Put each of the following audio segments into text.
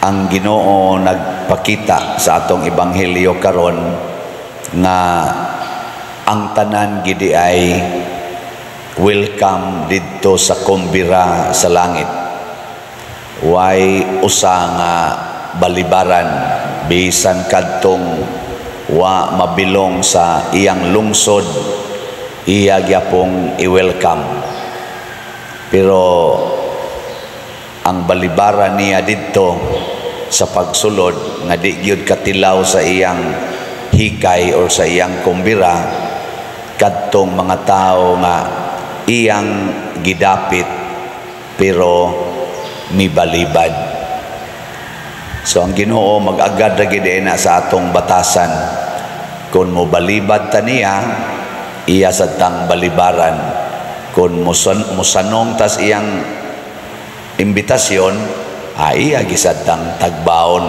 Ang Ginoo nagpakita sa atong ebanghelyo karon nga ang tanan gidi ay welcome didto sa kumbira sa langit. Way usa nga balibaran, bisan kadtong wa mabilong sa iyang lungsod, iya gyapong i-welcome. Pero ang balibaran niya didto sa pagsulod nga di gyud katilaw sa iyang hikay or sa iyang kumbira, kadtong mga tao nga iyang gidapit pero mibalibad. So ang Ginoo mag-agad ra gid na sa atong batasan. Kung mo balibad ta niya, iya sad tang balibaran. Kung musanong tas iyang imbitasyon, ay iya gisad tang tagbaon.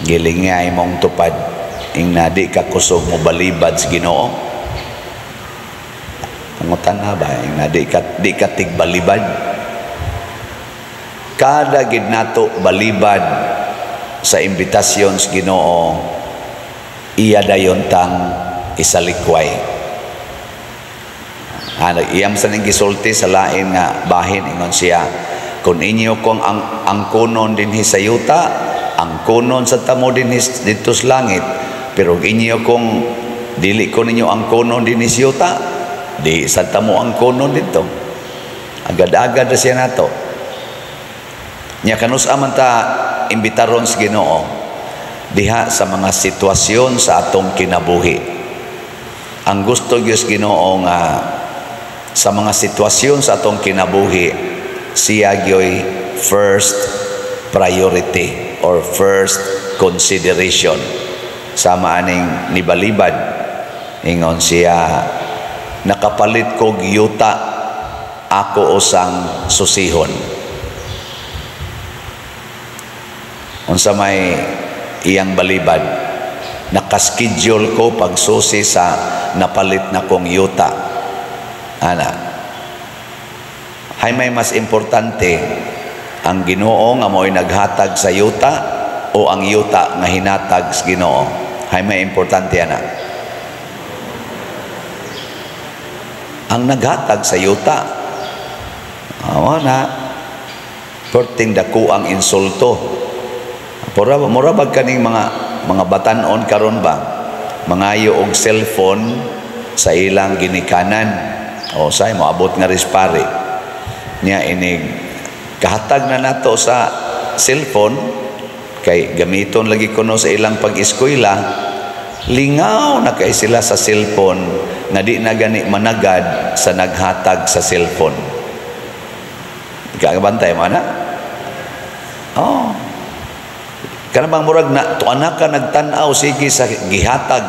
Giling nga imong tupad ing na di ka kusog mo balibad sa Ginoo. Pangutan na ba ing na di ka tigbalibad? Kada gid nato balibad sa imbitasyon sa Ginoo, iya dayon tang isalikway. Ano, iyam sa ning gisulti sa lain nga bahin, ingon siya, kung inyo kong ang angkonon dinhi sa yuta, angkonon sa tamo dinhi didto sa langit, pero inyo kong dili ko ninyo angkonon dinhi sa yuta, di sa tamo angkonon didto. Agad-agad na siya nato. Nya kanus-a man ta imbitaron sa Ginoo? Diha sa mga sitwasyon sa atong kinabuhi. Ang gusto gyud Ginoo nga sa mga sitwasyon sa atong kinabuhi, siya gyoy first priority or first consideration. Sama aning nibalibad, ingon siya, "Nakapalit kog yuta, ako usang susihon." Unsa may iyang balibad? "Nakaschedule ko pagsusi sa napalit na kong yuta." Ana. Hay may mas importante, ang Ginoo nga mo'y naghatag sa yuta o ang yuta nga hinatag sa Ginoo? Hay may importante, ana? Ang naghatag sa yuta. Awa na. Perting dako ang insulto. Mura, mura bag kaning mga batanon karon ba? Mangayo og cellphone sa ilang ginikanan. O say moabot nga rispari. Nya inig kahatag na nato sa cellphone kay gamiton lagi kuno sa ilang pag-eskwela, lingaw na kay sila sa cellphone nga di na gani managad sa naghatag sa cellphone. Kagabantay mo na? Oh. Kana bang murag na tuana ka nagtan-aw sige sa gihatag,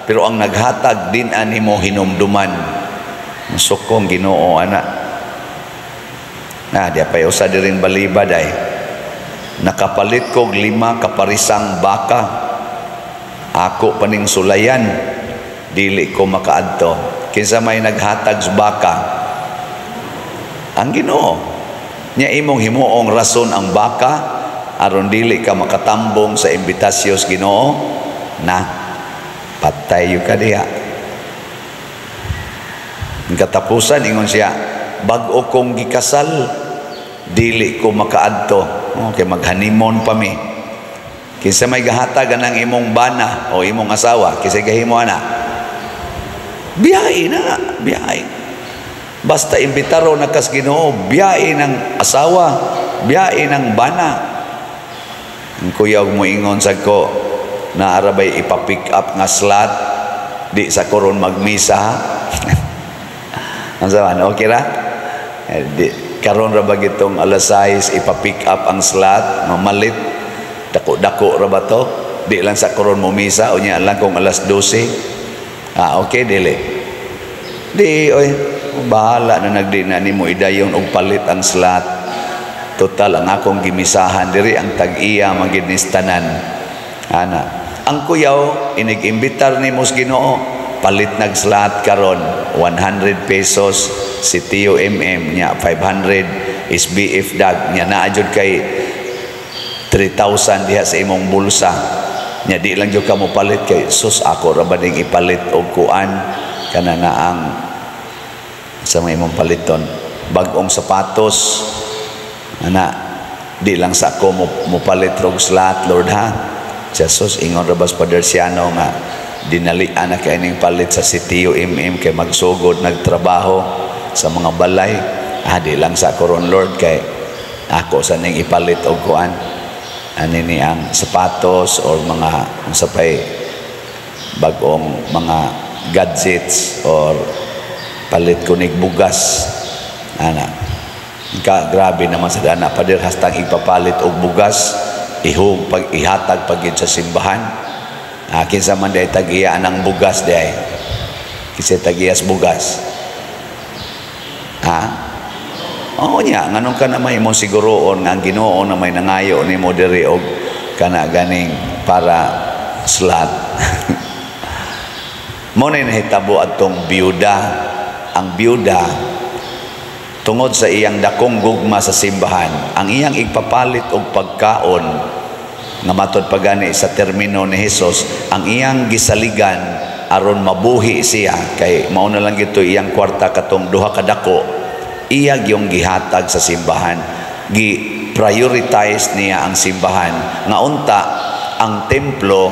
pero ang naghatag din ani mo hinumduman. Sukong Ginoo ana. Na di pa usa dirin balibad ay, "Nakapalit kog 5 kaparisang baka, ako paning sulayan, dili ko makaadto." Kinsa may naghatag sa baka? Ang Ginoo. Nya imong himuong rason ang baka aron dili ka makatambong sa imbitasyon sa Ginoo, na patay ka diha. Ang katapusan, ingon siya, "Bag-o kong gikasal, dili ko makaadto." Okay, maghanimon pa mi. Kinsa may gahatag anang imong bana o imong asawa? Kinsa gahimo ana? Biyahe na, biyahe. Basta imbitaro na kas Ginoo, biyahe ng asawa, biyahe ng bana. Ang kuyaw mo ingon sa ko, naarabay ipa-pick up nga slot, di sa koron magmisa. Ang saban, okay ra? Eh, di, karon ra ba gitong alas 6 ipa-pick up ang slot, mamalit, dako-dako ra ba to? Di lang sa koron mo misa, o niya lang kung alas 12. Ah, okay, dili. Di, oy, bahala na nagdi na nimo idayon og palit ang slot. Total, ang akong gimisahan diri ang tag-iya maginis tanan. Ana. Ang kuyaw, inig-imbitar ni mos Ginoo, palit nag slot karon 100 pesos si Tio MM, nya 500 SBF dag, nya naa jud kay 3,000 diha sa imong bulsa nya, di lang jud ka mo palit kay, "Sus, ako ra ba ning ipalit og kuan kana na ang sa mga imong paliton, bag-ong sapatos ana, di lang sa ako mo palit og slot, Lord, ha?" Jesus, ingon ra bas Father Siano nga dinalian na kay ning palit sa sitio MM kay magsugod nagtrabaho sa mga balay. "Ah, di lang sa ako ron, Lord, kay ako sa ning ipalit og kuan ani ni ang sapatos or mga unsa pay bag-ong mga gadgets or palit ko nig bugas ana." Ka grabe naman sa dana, pader, hastang ipapalit og bugas, ihug pag ihatag pag sa simbahan. Ah, kinsa man diay tag-iya ang bugas diay? Kinsa tag-iyas bugas, ha? Oo niya, nganong ka na may imong siguroon nga ang Ginoo na may nangayo nimo diri og kana ganing para slot? Mo na nahitabo atong biyuda. Ang biyuda, tungod sa iyang dakong gugma sa simbahan, ang iyang igpapalit og pagkaon nga matod pagani sa termino ni Jesus, ang iyang gisaligan aron mabuhi siya kay mao na lang gito iyang kwarta, katong duha ka dako, iya gyung gihatag sa simbahan. Gi prioritize niya ang simbahan nga unta ang templo,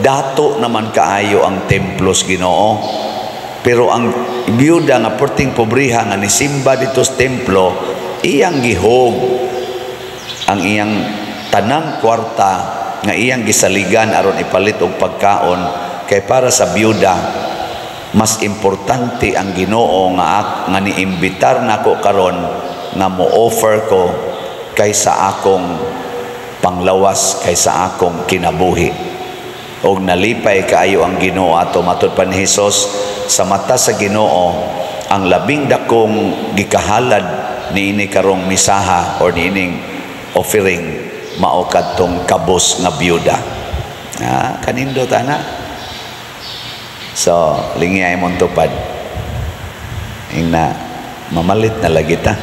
dato naman kaayo ang templo sa Ginoo, pero ang biyuda nga perting pobriha nga nisimba dito sa templo, iyang gihog ang iyang tanang kwarta nga iyang gisaligan aron ipalit og pagkaon, kay para sa biyuda mas importante ang Ginoo nga niimbitar nako karon nga mo offer ko kaysa akong panglawas, kaysa akong kinabuhi. Og nalipay kaayo ang Ginoo ato. Matud pa ni Hesus, sa mata sa Ginoo, ang labing dakong gikahalad niini karong misaha or niining offering mao kadtong kabos nga biyuda. Ah, kanindot ana. So, lingi ay mong tupad. Ingna, mamalit na lagi ta.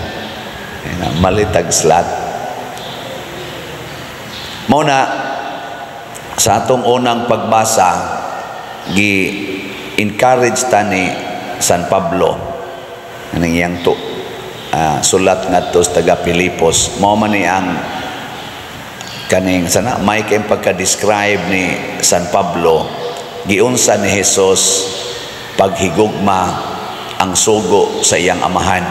Ingna, malit ag slot. Mao na, sa atong unang pagbasa, gi encourage ta ni San Pablo anang iyang to sulat ngadto sa taga Pilipos. Mao man ni ang kaning sana may kay pagka-describe ni San Pablo, giunsa ni Jesus paghigugma ang sugo sa iyang amahan.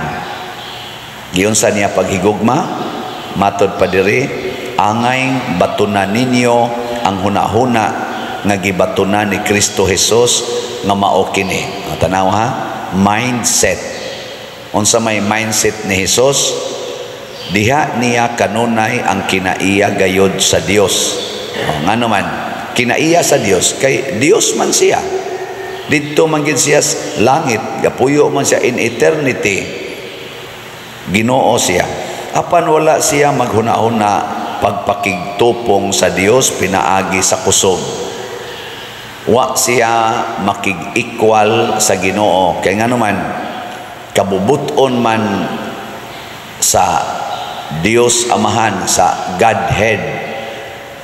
Giunsa niya paghigugma? Matod pa diri, "Angay batunan ninyo ang hunahuna nga gibatunan ni Kristo Jesus nga mao kini." O, tanaw ha, mindset. Unsa may mindset ni Jesus? Diha niya kanunay ang kinaiya gayod sa Dios. O, ngano man kinaiya sa Dios? Kay Dios man siya. Didto man gid siya sa langit, gapuyo man siya in eternity. Ginoo siya. Apan wala siya maghuna-huna pagpakigtupong sa Dios pinaagi sa kusog. Wa siya makig-equal sa Ginoo. Kay ngano man, kabubuton man sa Dios Amahan, sa Godhead,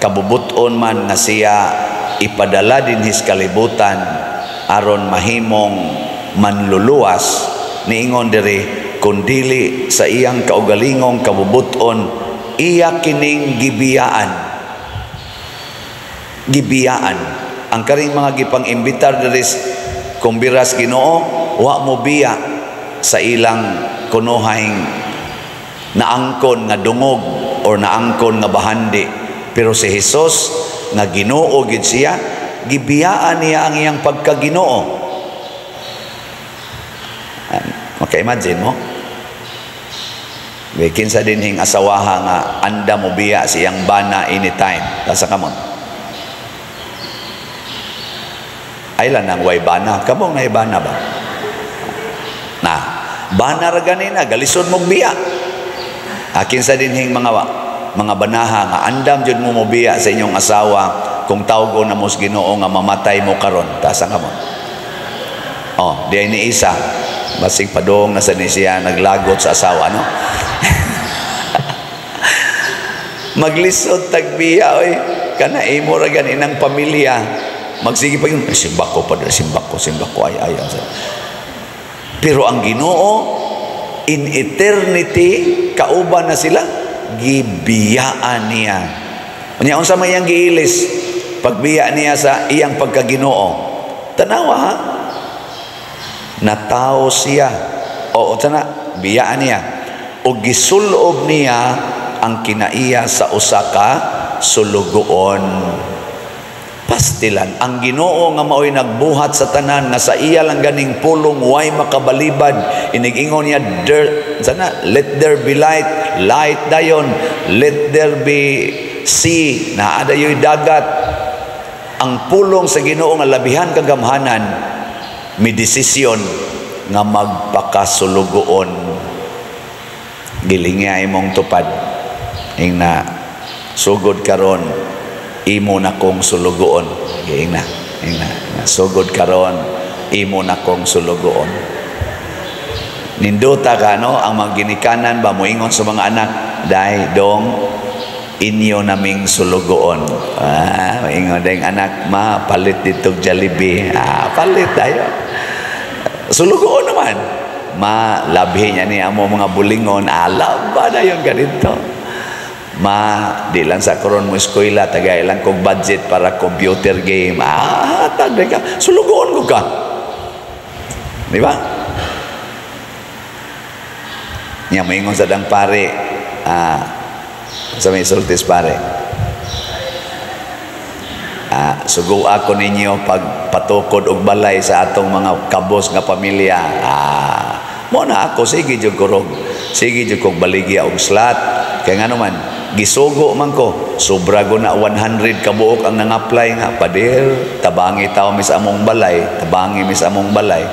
kabubuton man nga siya ipadala dinhi sa kalibutan aron mahimong manluluwas. Niingon diri, kundili sa iyang kaugalingong kabubuton, iya kining gibiyaan. Gibiyaan ang karing mga gipang imbitar diri kumbiras Ginoo, wa mo biya sa ilang kunuhay naangkon nga dungog or naangkon nga bahandi. Pero si Jesus nga Ginoo gid siya, gibiyaan niya ang iyang pagkaginoo. Maka-imagine mo? Kinsa dinhing asawaha nga anda mo biya sa iyang bana anytime? Tasa kamot. Ay lang nang way bana. Kamong na bana ba? Na, bana ra ganina, galisod mong biya. Kinsa dinhing mga banaha nga andam jud mo mobiya sa inyong asawa kung tawgo na mo sa Ginoo nga mamatay mo karon? Tasa kamot. Oh, di ay ni isa. Basig padong na sa ni siya naglagot sa asawa, no? Maglisod tagbiya oy, kana imo ra gani nang pamilya. Magsige pa yun, "Simba ko, Padre, simba ko, simba ko, ay, ay, ay." Pero ang Ginoo, in eternity, kauban na sila, gibiyaan niya. Unya, unsa may iyang giilis pagbiya niya sa iyang pagkaginoo? Tanawa ha. Natawo siya. O, sana, biyaan niya. O gisulob niya ang kinaiya sa usa ka sulugoon. Pastilan ang Ginoo nga maoy nagbuhat sa tanan, nga sa iya lang ganing pulong way makabalibad. Inig-ingon niya there, sana, "Let there be light," light dayon. "Let there be sea," naa dayoy dagat. Ang pulong sa Ginoo nga labihan kagamhanan, mi desisyon nga magpakasulugoon. Gilingya imong tupad, ingna, "Sugod karon, imo na kong sulugoon." Ingna, ingna, "Sugod karon, imo na kong sulugoon." Nindota ka, no? Ang mga ginikanan ba, moingon sa mga anak, "Day, dong, inyo naming sulugoon." Ah, moingon ding anak, "Ma, palit dito Jollibee." Ah, palit tayo. Sulugoon naman. "Ma, labhi niya ni amo mga bulingon." Ah, laba na yun ganito. "Ma, di lang sa karon mo eskwela, tagay lang kog budget para computer game." Ah, tagay ka. Sulugoon ko ka. Di ba? Nya moingon sa dang pare, ah, sa may sultis pare. "Ah, sugo ako ninyo pag patukod og balay sa atong mga kabos nga pamilya." Ah, mo na ako sige jud kurog. Sige jud kog baligya og slot. Kay ngano man, gisugo man ko. Sobra go na 100 kabuok ang nang-apply nga, "Pader, tabangi tawo mis among balay, tabangi mis among balay."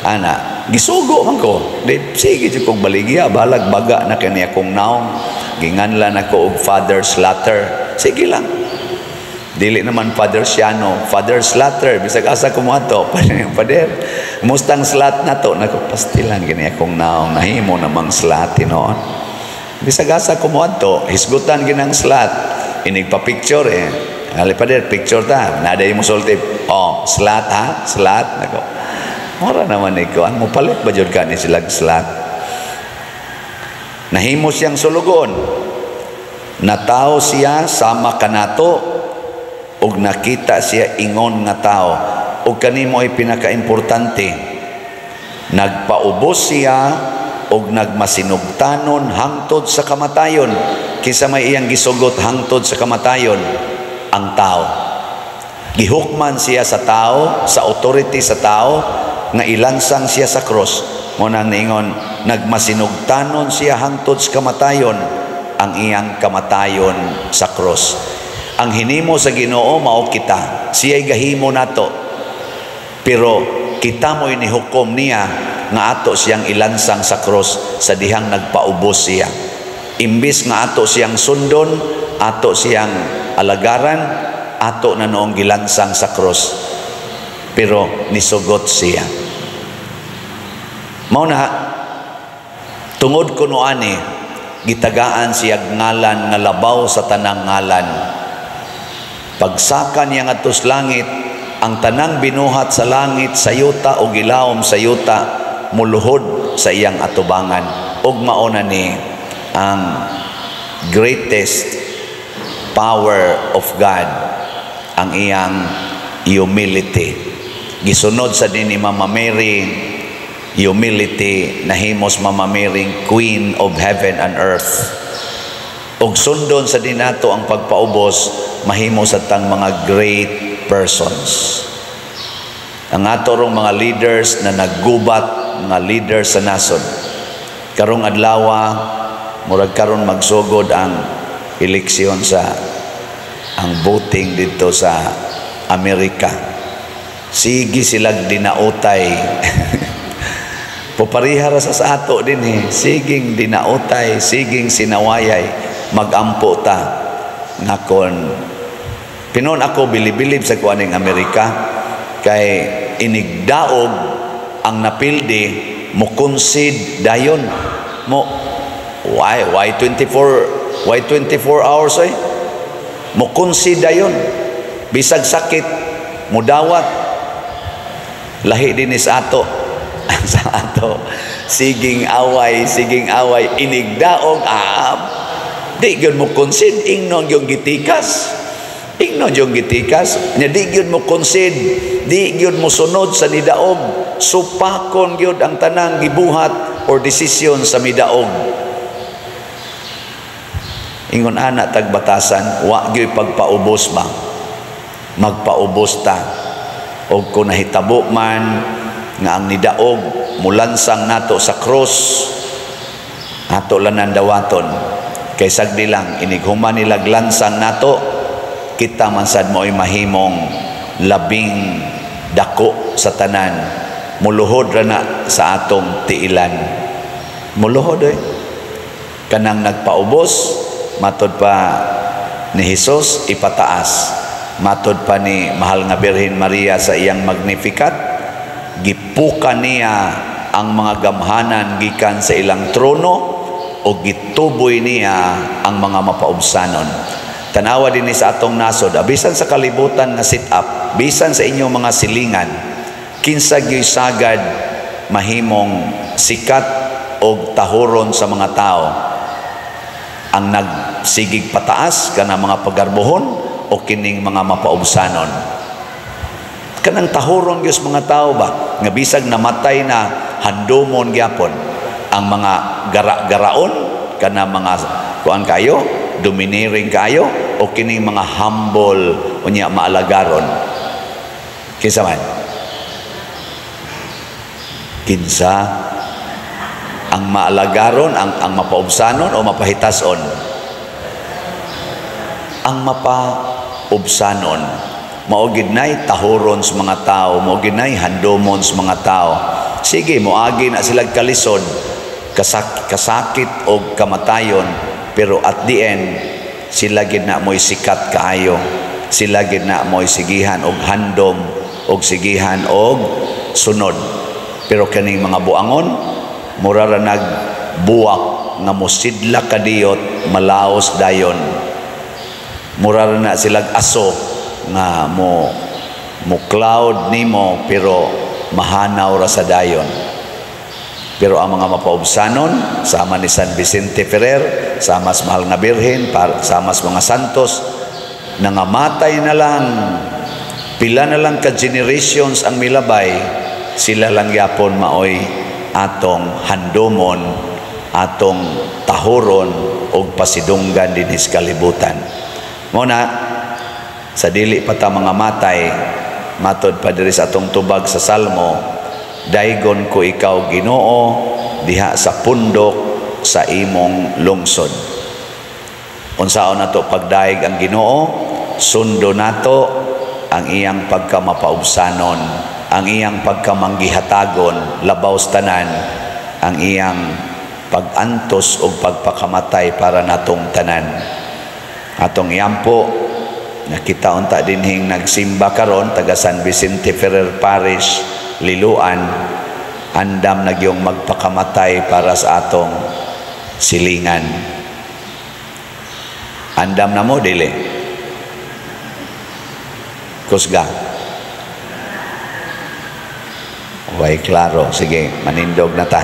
Ana, gisugo man ko. Di, sige jud kog baligya, balag baga na kani akong naong. Ginganlan ako og Father Slatter. Sige lang. Dili naman Father Siano, Father Slatter, bisag asa ko mo ato, "Pader, mustang slat na to?" Nako, pastilan gini akong naong, nahimo namang slat tinuod. Bisag asa ko mo ato, hisgutan ginang slat, inig pa picture eh. "Ali pader, picture ta, naday mo sulti." "Oh, slat ha, slat." Nako. Mura naman ikaw, ang mopalit ba jud ka ni silag slat? Nahimo siyang sulugoon. Natawo siya sama kanato ug nakita siya ingon nga tao. Ug kanimo ay pinakaimportante, nagpaubos siya ug nagmasinugtanon hangtod sa kamatayon. Kinsa may iyang gisugot hangtod sa kamatayon? Ang tao. Gihukman siya sa tao, sa authority sa tao, nga ilansang siya sa cross. Mo nang niingon, nagmasinugtanon siya hangtod sa kamatayon, ang iyang kamatayon sa cross. Ang hinimo sa Ginoo mao kita. Siya'y gahimo nato. Pero kita mo'y nihukom niya nga ato siyang ilansang sa cross sa dihang nagpaubos siya. Imbis nga ato siyang sundon, ato siyang alagaran, ato na noong gilansang sa cross. Pero nisugot siya. Mao na tungod kuno ani, gitagaan siya ngalan nga labaw sa tanang ngalan. Pagsaka niya ngadto sa langit, ang tanang binuhat sa langit, sa yuta o gilawom sa yuta muluhod sa iyang atubangan. Ug mao na ni ang greatest power of God, ang iyang humility. Gisunod sa din ni Mama Mary, humility, nahimos Mama Mary Queen of Heaven and Earth. Ug sundon sa dinato ang pagpaubos, mahimo sa tang mga great persons. Ang ato rong mga leaders na naggubat, mga leaders sa nasod. Karong adlawa, murag karon magsugod ang eleksyon sa ang voting dito sa Amerika. Sige silag dinautay. Pupariha ra sa ato din eh. Siging dinautay, siging sinawayay, magampo ta nga kon pinon ako bilibilib sa kuaning Amerika kay inigdaog ang napildi, mo concede dayon mo why 24 Why 24 hours ay? Mo concede dayon. Bisag sakit, mudawat. Lahi din is ato. Sa ato, siging away, inigdaog, ah, di gyud mo concede, ingnon yung gitikas. Ingnon yung gitikas, nya di gyud mo concede, di gyud mo sunod sa nidaog, supakon gyud ang tanang gibuhat or desisyon sa midaog. Ingon ana tagbatasan, wa gyud pagpaubos ba? Magpaubos ta. Og kung nahitabo man nga ang nidaog mulansang nato sa cross, ato lang dawaton. Kay sagdi lang, inighuman nila lansang nato, kita man sad mo'y mahimong labing dako sa tanan. Muluhod ra na sa atong tiilan. Muluhod eh. Kanang nagpaubos, matod pa ni Jesus, ipataas. Matod pa ni Mahal nga Birhen Maria sa iyang Magnificat, gipuka niya ang mga gamhanan gikan sa ilang trono o gituboy niya ang mga mapaubsanon. Tanawa din ni sa atong nasod, bisan sa kalibutan nga sit up, bisan sa inyong mga silingan, kinsa gyuy sagad mahimong sikat og tahuron sa mga tao? Ang nagsigig pataas kana mga pagarbohon o kining mga mapaubsanon? Kanang tahuron gyud mga tao ba nga bisag namatay na, handomon gyapon ang mga gara-garaon, kana mga kuan kayo, domineering kayo, o kining mga humble unya maalagaron? Kinsa man? Kinsa ang maalagaron, ang mapaubsanon o mapahitason? Ang mapaubsanon mao gid nay tahuron sa mga tao, mao gid nay handomon sa mga tao. Sige, moagi na sila kalisod, kasakit o kamatayon, pero at the end sila gid na mo'y sikat kaayo, sila gid na mo'y sigihan og handom og sigihan og sunod. Pero kaning mga buangon, mura ra nag buwak nga mosidla kadiyot, malaos dayon. Mura ra na silag aso nga mo mo cloud nimo pero mahanaw ra sa dayon. Pero ang mga mapaubsanon, sama ni San Vicente Ferrer, sama sa Mahal nga Birhen, sama sa mga santos, nangamatay na lang, pila na lang ka generations ang milabay, sila lang yapon maoy atong handomon, atong tahuron og pasidunggan dinhi sa kalibutan. Mo na sa dili pa ta mga matay, matod pa diri sa atong tubag sa Salmo, "Daygon ko ikaw, Ginoo, diha sa pundok sa imong lungsod." Unsaon nato pagdayeg ang Ginoo? Sundo nato ang iyang pagkamapaubsanon, ang iyang pagkamanggihatagon, labaw sa tanan ang iyang pag-antos o pagpakamatay para natong tanan. Atong iampo nakita unta dinhing nagsimba karon taga San Vicente Ferrer Parish, Liloan, andam na gyung magpakamatay para sa atong silingan. Andam na mo, dili? Kusga. Way klaro. Sige, manindog na ta.